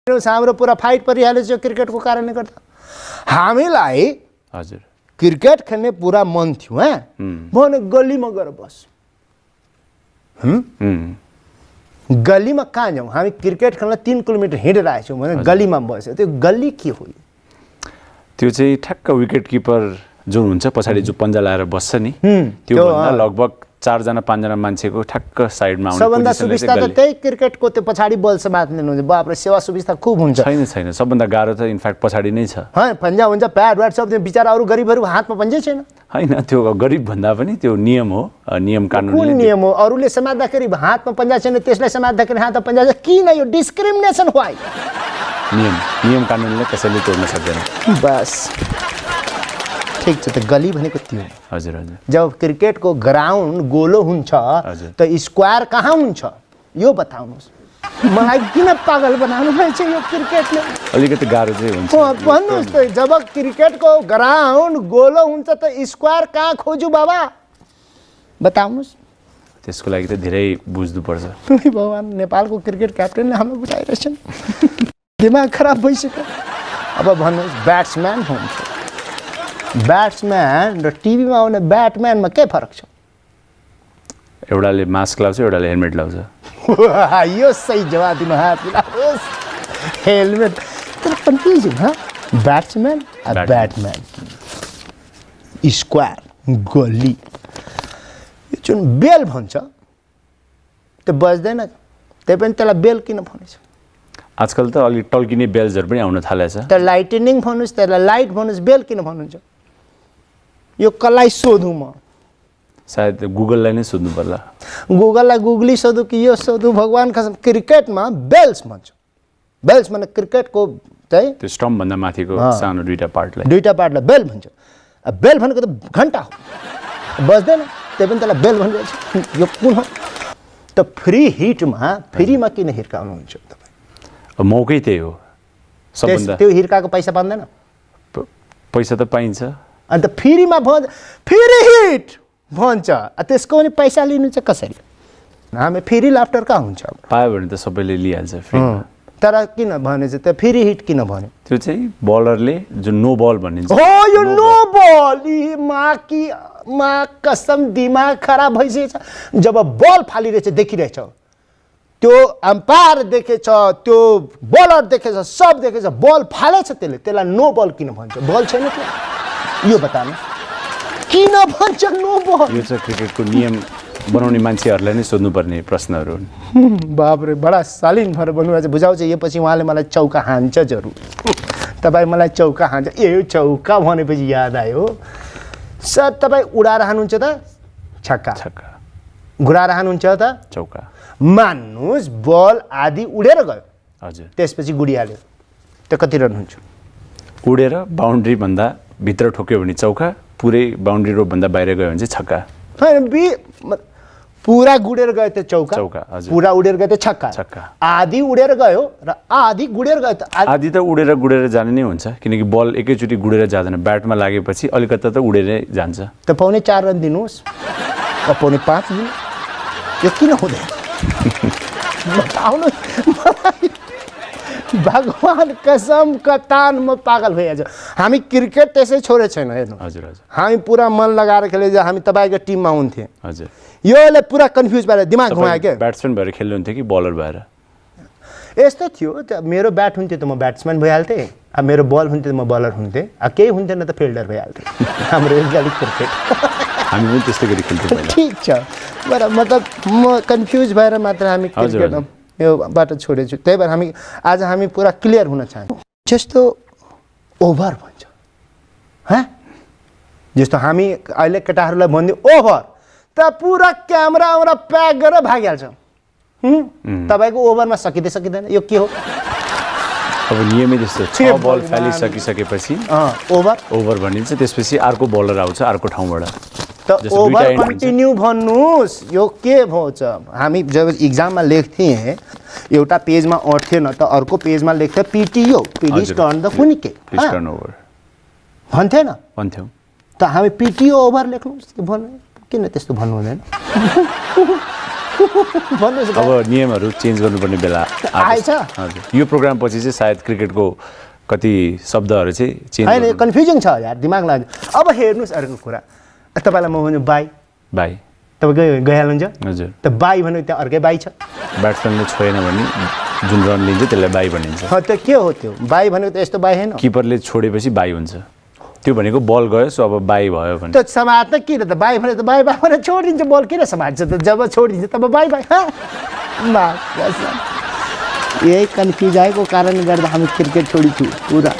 हाम्रो पुरा फाइट परिहाल्यो यो क्रिकेटको कारणले गर्दा हामीलाई हजुर क्रिकेट खेल्ने पुरा मन थियो भने गल्लीमा गएर बस गल्लीमा कहाँ जाउँ हामी क्रिकेट खेल्न 3 किलोमिटर हिँडेर आएछौँ भने गल्लीमा बस्यो त्यो गल्ली के हो त्यो चाहिँ ठ्याक्क विकेट किपर जुन हुन्छ पछाडि जो पन्जा लाएर बस्छ नि त्यो भन्दा लगभग 4 जना 5 जना मान्छेको ठ्याक्क साइडमा आउने सबभन्दा सुविस्ता त त्यही क्रिकेटको त्यो पछाडि बल समात्ने हुन्छ बाप रे सेवा सुविस्ता खूब हुन्छ छैन सबभन्दा गाह्रो त इनफ्याक्ट पछाडि नै छ पन्जा हुन्छ प्याड व्याड सब बिचारा अरू गरिबहरू हातमा पन्जै छैन हैन त्यो गरिब भन्दा पनि त्यो नियम हो नियम कानुन कुन नियम हो अरूले समात्दाखेरि हातमा पन्जा छैन त्यसलाई समात्दाखेरि हातमा पन्जा छ किन यो डिस्क्रिमिनेसन व्हाइ नियम कानुनले कसैले तोड्न सक्दैन बस ठीक छ त गली भनेको त्यो हजुर जब क्रिकेटको ग्राउन्ड गोलो हुन्छ त स्क्वायर कहाँ हुन्छ यो बताउनुस् मलाई किन पागल बनाउनु भएछ यो क्रिकेटले अलिकति गाह्रो चाहिँ हुन्छ भन्नुस् त जब क्रिकेटको ग्राउन्ड गोलो हुन्छ त स्क्वायर कहाँ खोजु बाबा बताउनुस् त्यसको लागि त धेरै बुझ्नु पर्छ भगवान नेपालको क्रिकेट क्याप्टेनले हामीलाई बुझाइरहेछन् दिमाग खराब भइसक्यो अब भन्नुहोस् ब्याट्सम्यान हुन्छ ब्याट्सम्यान र टिभीमा आउने ब्याटम्यानमा के फरक छ एउटाले मास्क लाउँछ एउटाले हेलमेट लाउँछ यो सही जवाब दिनु हात मिलाउनुहोस् हेलमेट तर कन्फ्युजन ब्याट्सम्यान ब्याटम्यान स्क्वायर गल्ली जुन बेल भन्छ त्यो बज्दैन त्यही पनि त्यसलाई बेल किन भनिन्छ आजकल त अलि टल्किने बेल्सहरु पनि आउन थालेछ त लाइटनिङ भन्नुस् त्यसलाई लाइट भन्नुस् बेल किन भन्नुहुन्छ यो कसलाई सोधु म सायद गुगललाई नै सोध्नु पर्ला गुगललाई गुगली सोधु कि यो सोधु भगवान कसम क्रिकेटमा बेल्स भन्छ बेल्स माने क्रिकेटको चाहिँ त्यो स्टम्प भन्दा माथिको सानो दुईटा पार्टलाई बेल भन्छ बेल भनेको त घण्टा हो बज्दैन त्यही पनि त्यसलाई बेल भन्छ यो कुन हो त फ्री हिटमा फ्रीमा किन हिर्काउनुहुन्छ तपाई मौकै त्यही हो सबभन्दा त्यो हिर्काको पैसा पाउँदैन पैसा त पाइन्छ अन्त फ्रीमा भन्छ फ्री हिट भन्छ त्यसको पनि पैसा लिनु चाहिँ कसैले हामी फ्री लाफ्टर कहाँ हुन्छ पायो भने त सबैले लिइहाल्छ फ्रीमा तर किन भने चाहिँ त्यो फ्री हिट किन भन्यो त्यो चाहिँ बलरले जुन नो बल भनिन्छ हो यो नो बल मा कसम दिमाग खराब भइसकेछ जब बल फालिरहेछ देखिरहेछ त्यो अम्पायर देखेछ त्यो बलर देखेछ सब देखेछ बल फालेछ त्यसलाई नो बल किन भन्छ बल छैन त्यो यो बताउनु किन भन्छ नो बल यो चाहिँ क्रिकेटको नियम बनाउने मान्छेहरुलाई नै सोध्नु पर्ने प्रश्नहरु हुन् बाप रे बडा सालिन भएर भन्नुभएको छ बुझाउँछ यो पछि उहाँले मलाई चौका हान्छ जरुर तपाई मलाई चौका हान्छ यो चौका भनेपछि याद आयो सर तपाई उडाएर हानुहुन्छ त छक्का छक्का घुराएर हानुहुन्छ त चौका मान्नुस् बल आदि उडेर गयो हजुर त्यसपछि गुडिहाल्यो त कति रन हुन्छ उडेर बाउन्ड्री भन्दा भित्र ठोक्यो भने चौका पुरै बाउन्ड्री रोप भन्दा बाहिर गयो भने चाहिँ छक्का हैन पूरा गुडेर गयो त चौका चौका हजुर पूरा उडेर गयो त छक्का छक्का आदि उडेर गयो र आदि गुडेर गयो त आदि त उडेर गुडेर जाने नै हुन्छ किनकि बल एकैचोटी गुडेर जाँदैन ब्याटमा लागेपछि अलिकता त उडेरै जान्छ त पाउने 4 रन दिनुस् पाउने 5 दिनु यो किन हुँदैन बताउनु भगवान कसम कतान म पागल भइहाल्छु हामी क्रिकेट त्यसै छोडे छैन हेर्नु हजुर हजुर हामी पुरा मन लगाएर खेले हामी तपाईको टिममा हुन्थे हजुर योले पुरा कन्फ्युज भएर दिमाग घुमायो के ब्याट्सम्यान भएर खेल्नु हुन्थ्यो कि बलर भएर यस्तो थियो मेरो ब्याट हुन्थ्यो त म ब्याट्सम्यान भइहाल्थे अब मेरो बल हुन्थ्यो त म बलर हुन्थे अब केही हुन्थेन त फिल्डर भइहाल्थे हाम्रो एकगाली क्रिकेट हामी पनि त्यस्तै गरी खेल्थ्यौं ठीक छ मतलब म कन्फ्युज भएर मात्र हामी क्रिकेट यो बाटो छोडेछु त्यही भएर हामी आज हामी पुरा क्लियर हुन चाहन्छौँ जस्तो ओभर भन्छ ह जस्तो हामी अहिले केटाहरूलाई भन्दै ओभर त पुरा क्यामेरा प्याक गरेर भागिहाल्छ तपाईको ओभरमा सकिँदैन यो के हो अब नियमै त्यस्तो 6 बल फालिसकिसकेपछि ओभर भनिन्छ त्यसपछि अर्को बलर आउँछ अर्को ठाउँबाट त ओभर कन्टिन्यू भन्नुस् यो के भन्छ हामी जब एक्जाममा लेख्थे एउटा पेजमा अर्थेन त अर्को पेजमा लेख्थे पीटीओ प्लिज टर्न द फुनिके प्लिज टर्न ओभर भन्थेन भन्थ्यौ त हामी पीटीओ ओभर लेख्नुस् के भन्नु किन त्यस्तो भन्नु हुँदैन भन्नुहोस् अब नियमहरू चेन्ज गर्नुपर्ने बेला आएछ हजुर यो प्रोग्राम पछि चाहिँ सायद क्रिकेटको कति शब्दहरू चाहिँ चेन्ज होइन कन्फ्युजन छ यार दिमाग लाग्यो अब हेर्नुहोस् अर्को कुरा तपाईँलाई म भन्छु बाई बाई तपाईँ गइहाल्नुहुन्छ हजुर त बाई भन्नु त्यहाँ अर्कै बाई छ ब्याट्सम्यानले छोएन भने जुन रन लिन्छ त्यसलाई बाई भनिन्छ त्यो के हो त्यो बाई भनेको त यस्तो बाई होइन किपरले छोडेपछि बाई हुन्छ त्यो भनेको बल गयो सो अब बाई भयो भने त समात्न किन त बाई भने त बाई बाई भनेर छोडिदिन्छ बल किन समात्छ त जब छोडिदिन्छ तब बाई बाई यही कन्फ्युज आएको कारणले गर्दा हामी क्रिकेट छोडिछु पुरा